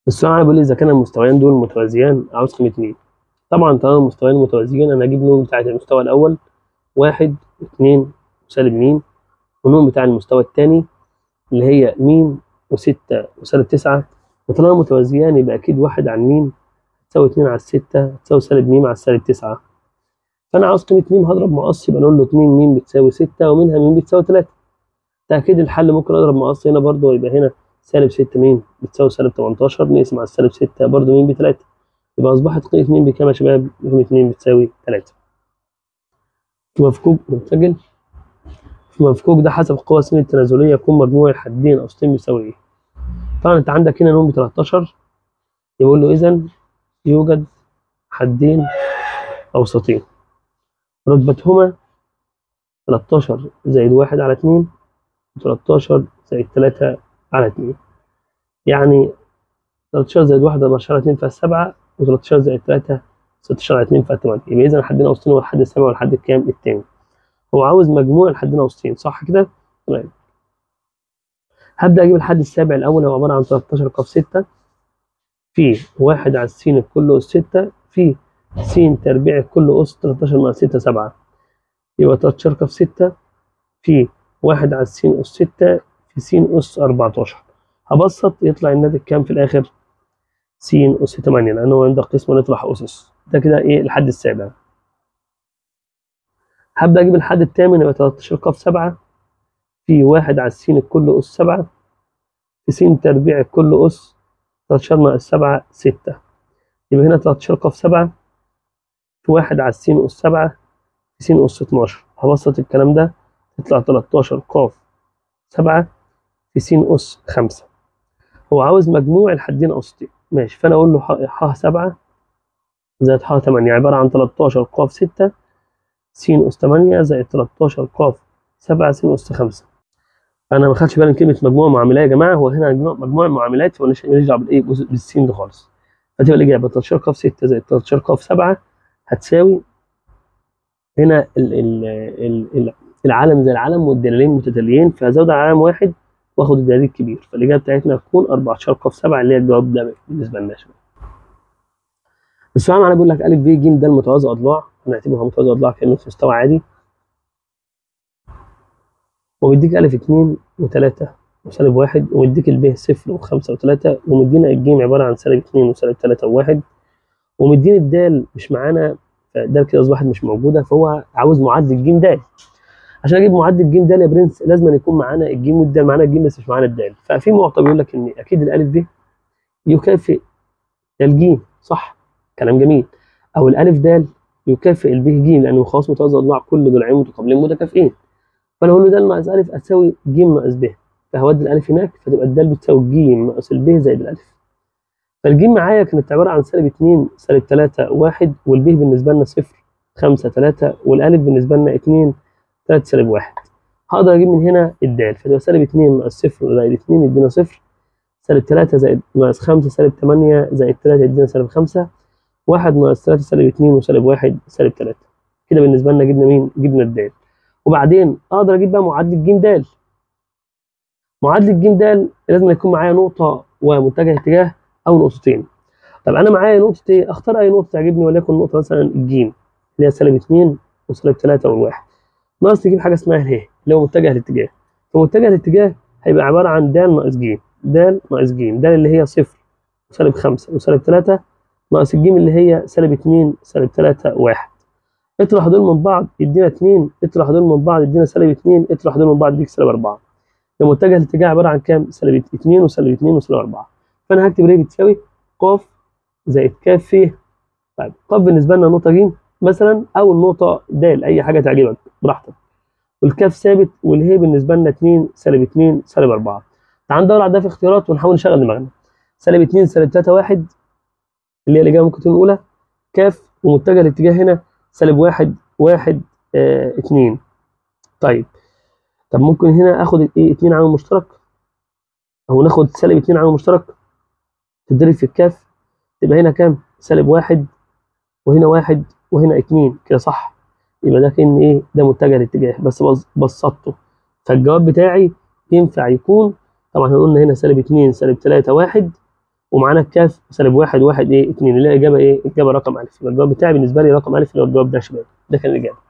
السؤال بيقول لي اذا كان المستويان دول متوازيان عاوز قيمة مين؟ طبعا طالما المستويان متوازيين انا هجيب نون بتاعت المستوى الاول 1 و2 وسالب م، ونون بتاع المستوى الثاني اللي هي م و6 وسالب 9، وطالما متوازيان يبقى اكيد 1 على م تساوي 2 على 6 تساوي سالب م على سالب 9. فانا عاوز قيمة م، هضرب مقص يبقى نقول له 2 م بتساوي 6 ومنها م بتساوي 3. تأكيد الحل ممكن اضرب مقص هنا برضه، يبقى هنا سالب 6 م بتساوي سالب 18، نقسم على السالب 6 برضه م ب 3، يبقى اصبحت قيمة م بكام يا شباب؟ قيمة م بتساوي 3. في مفكوك متسجل، في مفكوك ده حسب قوى س التنازلية يكون مجموع الحدين أوسطين بيساوي ايه؟ طبعا انت عندك هنا ن ب 13، يقول له اذا يوجد حدين أوسطين رتبتهما 13 زائد 1 على 2 و13 زائد 3 على 2، يعني 13 زائد 1 14 على 2 فيها 7، و13 زائد 3 16 على 2 فيها 8. يبقى إذا الحدين أوسطين هو الحد السابع والحد الكام؟ الثاني. هو عاوز مجموع الحدين أوسطين صح كده؟ تمام. هبدأ أجيب الحد السابع الأول، هو عبارة عن 13 ق 6 في 1 على س كله أس 6 في س تربيع كله أس 13 ناقص 6 7، يبقى 13 ق 6 في 1 على س أس 6 في س أس 14. هبسط يطلع الناتج كام في الآخر؟ س أس 8، لأنه هو عندك قسمة نطرح أسس. ده كده إيه الحد السابع. هبدأ أجيب الحد الثامن، يبقى 13 ق 7 في 1 على س كله أس 7 في س تربيع كله أس 13 ناقص 7 6، يبقى هنا 13 ق 7 في 1 على س أس 7 في س أس 12. هبسط الكلام ده تطلع 13 ق 7 في س أس 5. هو عاوز مجموع الحدين أوسطين، ماشي، فأنا أقول له ح 7 زائد ح 8 عبارة عن 13 ق 6 س أس 8 زائد 13 ق 7 س أس 5. أنا ما خدتش بالي من كلمة مجموع معاملات يا جماعة، هو هنا مجموع المعاملات مالناش دعوة بالإيه؟ بالسين ده خالص. فتبقى الإجابة 13 ق 6 زائد 13 ق 7 هتساوي هنا ال ال ال العالم زي العالم والدلالين متتاليين، فهزود على عالم واحد واخد الدليل الكبير، فالإجابة بتاعتنا هتكون 14 ق 7 اللي هي الجواب ده بالنسبة لنا يا شباب. السؤال معانا بيقول لك أ ب ج د متوازي أضلاع، هنعتبرها متوازي أضلاع كأنه في مستوى عادي، وبيديك أ 2 و3 وسالب 1، ومديك الب 0 و5 و3، ومدينا الج عبارة عن سالب 2 وسالب 3 و1، ومدينا الدال مش معانا، فالدال كده أصبحت مش موجودة، فهو عاوز معادلة ج د. عشان اجيب معادلة ج د يا برنس لازم أن يكون معانا الج والدال، معانا الج بس مش معانا الدال. ففي معطى بيقول لك ان اكيد الالف ب يكافئ الج، صح؟ كلام جميل. او الالف د يكافئ الب ج، لانه خلاص متوازي اضلاع كل ضلعين متقابلين متكافئين. فانا اقول له د ناقص الف هتساوي ج ناقص ب، فهودي الالف هناك فتبقى الدال بتساوي ج ناقص الب زائد الالف. فالج معايا كانت عبارة عن سالب 2 سالب 3 1، والب بالنسبة لنا 0 5 3، والالف بالنسبة لنا 2 3 سالب 1. هقدر اجيب من هنا الدال، فتبقى سالب 2 ناقص 0 زائد 2 يدينا 0، سالب 3 زائد ناقص 5 سالب 8 زائد 3 يدينا سالب 5، 1 ناقص 3 سالب 2 وسالب 1 سالب 3. كده بالنسبة لنا جبنا مين؟ جبنا الدال. وبعدين اقدر اجيب بقى معادلة ج د. معادلة ج د لازم يكون معايا نقطة ومتجه اتجاه او نقطتين. طب انا معايا نقطة ايه؟ اختار اي نقطة تعجبني، وليكن نقطة مثلا الج اللي هي سالب 2 وسالب 3 والواحد. ناقص نجيب حاجة اسمها اله اللي هو متجه الاتجاه. فمتجه الاتجاه هيبقى عبارة عن د ناقص ج، د ناقص ج، د اللي هي 0 وسالب 5 وسالب 3 ناقص الج اللي هي سالب 2 سالب 3 1. اطرح دول من بعض يدينا 2، اطرح دول من بعض يدينا سالب 2، اطرح دول من بعض يديك سالب 4. المتجه الاتجاه عبارة عن كام؟ سالب 2 وسالب 2 وسالب 4. فانا هكتب ر بتساوي ق زائد ك في. طيب ق بالنسبة لنا نقطة ج مثلا او النقطة د، اي حاجة تعجبك براحتك. والكاف ثابت، والهي بالنسبة لنا 2 سالب 2 سالب 4. تعال ندور على ده في اختيارات ونحاول نشغل دماغنا. سالب 2 سالب 3 1 اللي هي الاجابة ممكن تكون الاولى، كاف ومتجه الاتجاه هنا سالب 1 1 2. طيب طب ممكن هنا اخد الايه 2 عامل مشترك، او ناخد سالب 2 عامل مشترك تتضرب في الكاف، تبقى هنا كام؟ سالب 1 وهنا 1 وهنا 2 كده صح؟ يبقى ده كان ايه؟ ده متجه الاتجاه بس بسطته. فالجواب بتاعي ينفع يكون، طبعا احنا قلنا هنا سالب 2 سالب 3 1، ومعانا الكاف سالب 1 1 ايه 2، اللي هي الاجابة ايه؟ الاجابة رقم الف. يبقى الجواب بتاعي بالنسبة لي رقم الف اللي هو الجواب ده يا شباب، ده كان الاجابة.